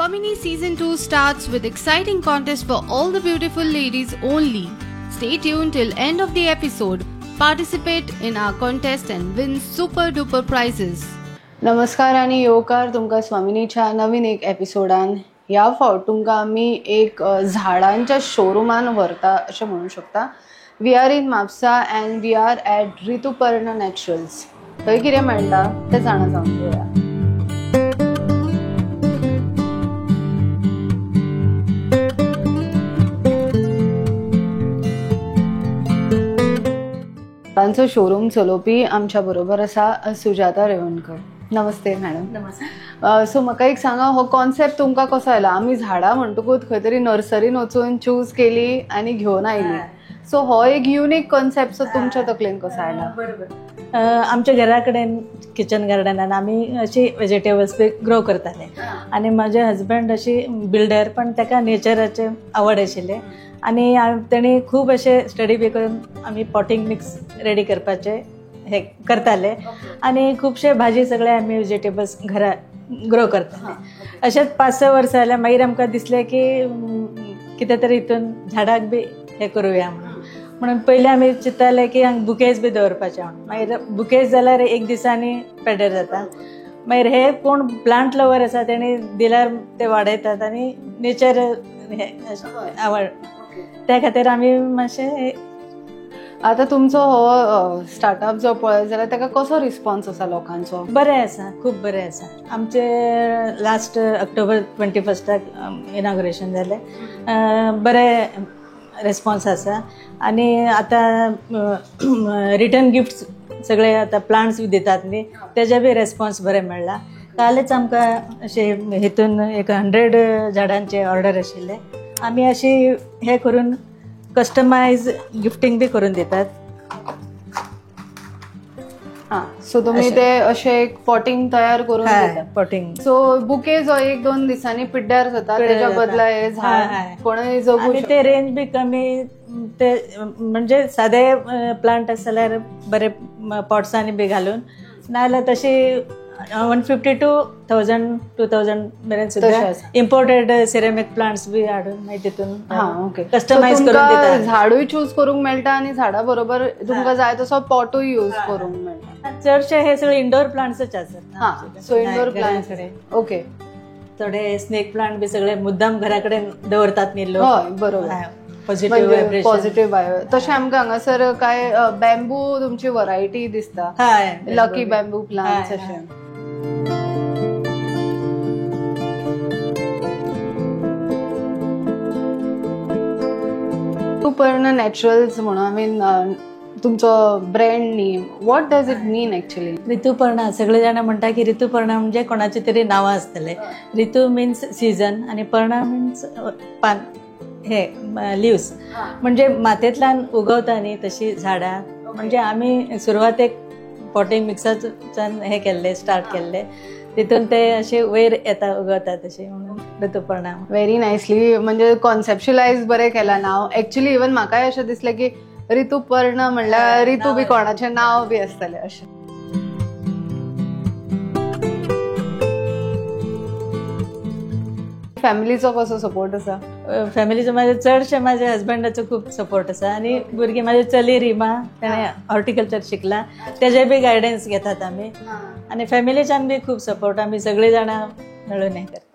Swamini Season 2 starts with exciting contest for all the beautiful ladies only. Stay tuned till end of the episode. Participate in our contest and win super duper prizes. नमस्कार आणि येवकार तुमकां स्वामिनीच्या नवीन एक एपिसोडान. ह्या फावट तुमकां आमी एक झाडांच्या शोरुमान व्हरता अशें म्हणू शकता. We are in Mapusa and we are at Rituparna Naturals. थंय कितें मेळटा तें जाणा जावन घेवया. तांचो शोरूम चलोवपी आमच्या बरोबर आसा सुजाता रेवणकर. नमस्ते मॅडम. नमस्ते. सो म्हाका एक सांगा, हो कॉन्सेप्ट तुमकां कसो आयलो? आमी झाडां म्हणटकूच खंय तरी नर्सरीन वचून चूज केली आनी घेवन आयली. सो हो एक युनीक कॉन्सेप्ट सो तुमच्या तकलेन कसो आयला? बरोबर. आमच्या घरा कडेन किचन गार्डनान आमी अशी वेजिटेबल्स बी ग्रो करताले आनी म्हजे हजबंड अशी बिल्डर, पण ताका नेचराचे आवड आशिल्ले आनी तेणी खूब अशे स्टडी बी करून आमी पॉटींग मिक्स रेडी करपाचे हे करताले आनी खुबशे भाजी सगळे आमी वेजिटेबल्स घरा ग्रो करताले. अशेंच 5-6 वर्सां जाल्यार मागीर आमकां दिसलें की कितें तरी हितून झाडाक बी हें करुया म्हणून. म्हणून पयलीं आमी चिंतताले की हांगा बुकेज बी दवरपाचे म्हणून. मागीर बुकेज जाल्यार एक दिसांनी पेड्ड्यार जाता. मागीर हे कोण प्लांट लवर आसा तेणी दिल्यार ते वाडयतात आनी नेचर हे आवड, त्या खातीर आमी मातशें. आतां तुमचो हो स्टार्टअप जो पळयत जाल्यार ताका कसो रिस्पॉन्स आसा लोकांचो? बरें आसा, खूब बरें आसा. आमचे लास्ट ऑक्टोबर 21 इनॉग्रेशन जालें. बरें रेस्पॉन्स आसा आनी आतां रिटर्न गिफ्ट्स सगळे आतां प्लांट्स बी दितात न्ही, तेजे बी रेस्पॉन्स बरें मेळ्ळा. कालच आमकां अशें हितून एक 100 झाडांचे ऑर्डर आशिल्ले. आमी अशी हे करून कस्टमायज गिफ्टींग बी करून दितात. हां, सो तुमी ते अशें एक पॉटींग तयार करून दितात. पॉटींग. सो बुके जो 1-2 दिसांनी पिड्ड्यार जाता तेच्या बदला हे झाड कोणूय जगू शकता. ते रेंज बी कमी, ते म्हणजे सादे प्लांट आसा जाल्यार बरे पॉट्सांनी बी घालून, नाजाल्यार तशी 150 to 1000 2000 मेरेन सुद्दां इम्पोर्टेड सिरेमीक प्लांट्स बी हाडून मागीर तितून कस्टमायज करून दितात. झाडूय चूज करूंक मेळटा आनी झाडा बरोबर तुमकां जाय तसो पॉटूय यूज करूंक मेळटा. चडशे हे सगळे इंडोर प्लांट्सच आसात. हां, सो इंडोर प्लांट्स. ओके. थोडे स्नेक प्लांट बी सगळे मुद्दाम घरा कडेन दवरतात न्ही लोक. हय, बरोबर. Positive positive vibe. तशें आमकां हांगासर काय बॅम्बू तुमची व्हरायटी दिसता, लकी बॅम्बू प्लांट्स अशें. ऋतुपर्णा नॅचरल्स म्हणून I mean तुमचो brand name, what does it mean actually? Rituparna, सगळे जाण म्हणटा की ऋतुपर्णा म्हणजे कोणाचे तरी नांवां आसतले. ऋतू मिन्स सीजन आनी पर्णा मिन्स पान, हे लिव्स, म्हणजे मातयेंतल्यान उगवता न्ही तशी झाडां. म्हणजे आमी सुरवातेक पॉटींग मिक्साच्यान हे केल्ले, स्टार्ट केल्ले, तितून ते असे वयर येता उगवता तशे म्हणून ऋतुपर्णा. व्हेरी नायसली, म्हणजे कॉन्सेप्च्युलायज बरें केलां नांव. एक्चुअली इवन म्हाकाय अशें दिसलें की ऋतुपर्ण म्हणल्यार ऋतू बी कोणाचें नांव बी आसतलें अशें. फॅमिलीचो कसो सपोर्ट आसा? फॅमिलीचो माझे चडशे माझ्या हजबंडाचो खूब सपोर्ट आसा आनी भुरगीं माझे चली रिमा, तेणें हॉर्टिकल्चर शिकला, तेजे बी गायडन्स घेतात आमी. आनी फॅमिलीच्यान बी खूब सपोर्ट, आमी सगळीं जाणां मेळून हें करतात.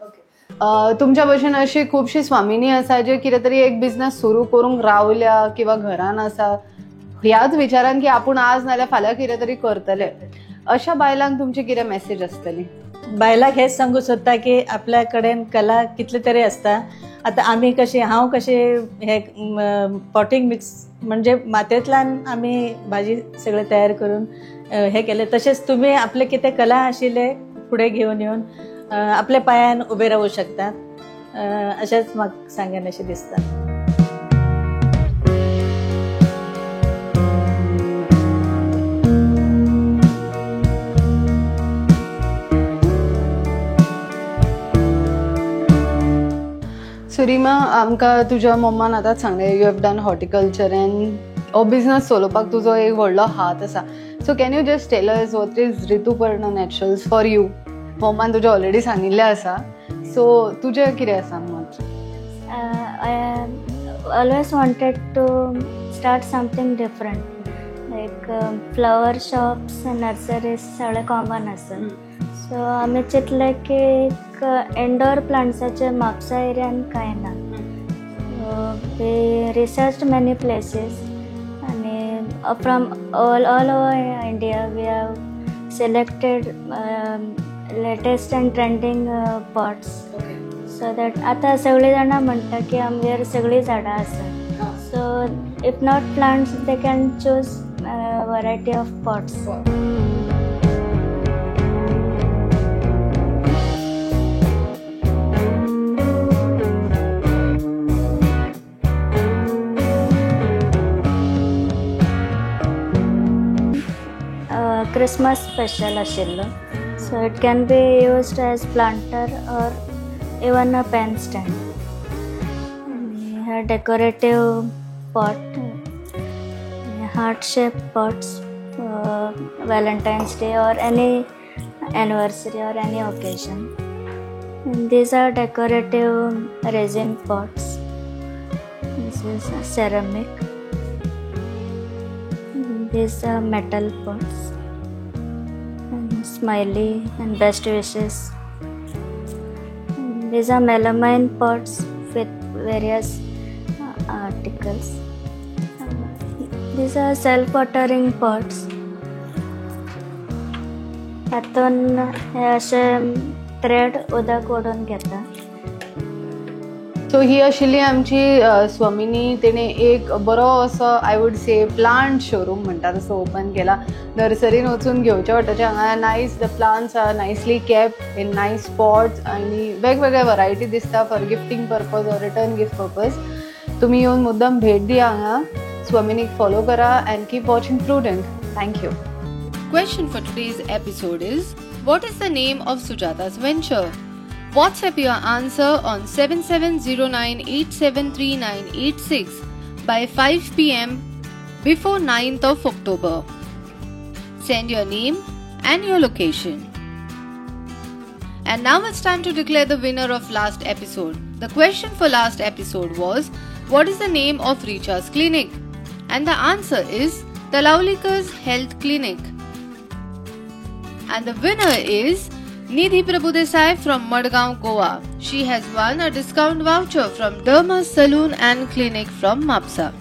तुमच्या भशेन अशी खुबशी स्वामिनी आसा जे कितें तरी एक बिझनस सुरू करूंक रावल्या किंवा घरान आसा ह्याच विचारान की आपूण आज नाल्यार फाल्यां कितें तरी करतले, अशा बायलांक तुमची कितें मॅसेज आसतली? बायलांक हेच सांगू सोदता की आपल्या कडेन कला कितले तरी आसता. आतां आमी कशी, हांव कशें हे पॉटींग मिक्स म्हणजे मातयेंतल्यान आमी भाजी सगळे तयार करून हे केले, तशेंच तुमी आपले कितें कला आशिल्ले फुडें घेवन येवन आपल्या पांयान उबे रावू शकतात, अशेंच म्हाका सांगन अशें दिसता. सुरीमा, आमकां तुज्या मम्मान आतांच सांगलें you have done horticulture and हो बिझनस चलोवपाक तुजो एक व्हडलो हात आसा. So can you just tell us what is Rituparna Naturals for you? मम्मान तुज्या ऑलरेडी सांगिल्लें आसा. सो तुजें कितें आसा मत? I always wanted to start something different, like flower shops, nurseries सगळे कॉमन आसा. सो आमी चिंतलें की एक इनडोर प्लांट्साचे म्हापसा एरियान कांय ना. So we research many places आनी from all over India we have selected latest and trending pots, so that आतां सगळीं जाणां म्हणटा की आमगेर सगळीं झाडां आसात. So if not plants they can choose variety of pots. Christmas special आशिल्लो, so it can be used as planter or even a pen stand. हे decorative pot, heart shape pots, Valentine's Day or any anniversary or any occasion. These are decorative resin pots. This is ceramic. These are metal pots. Smiley and best wishes. These are melamine pots with various articles. These are self-watering pots. हातून हे अशे thread उदक ओडून घेता. So ही आशिल्ली आमची स्वामिनी. तिणें एक बरो असो I would say plant showroom म्हणटा तसो ओपन केला. नर्सरीन वचून घेवचे वाट्याचे हांगा nice the plants are nicely kept in nice pots आनी वेगवेगळे वरायटी दिसता for gifting purpose or return gift purpose. तुमी येवन मुद्दम भेट दिया हांगा. स्वामिनीक फॉलो करा and keep watching Prudent. Thank you. Question for today's episode is, what is the name of Sujata's venture? WhatsApp your answer on 7709873986 by 5 p.m. before 9th of October. Send your name and your location. And now it's time to declare the winner of last episode. The question for last episode was, what is the name of Richa's clinic? And the answer is Talaulikar's Health Clinic. And the winner is Nidhi Prabhudesai from Madgaon, Goa. She has won a discount voucher from Derma Saloon and Clinic from Mapsa.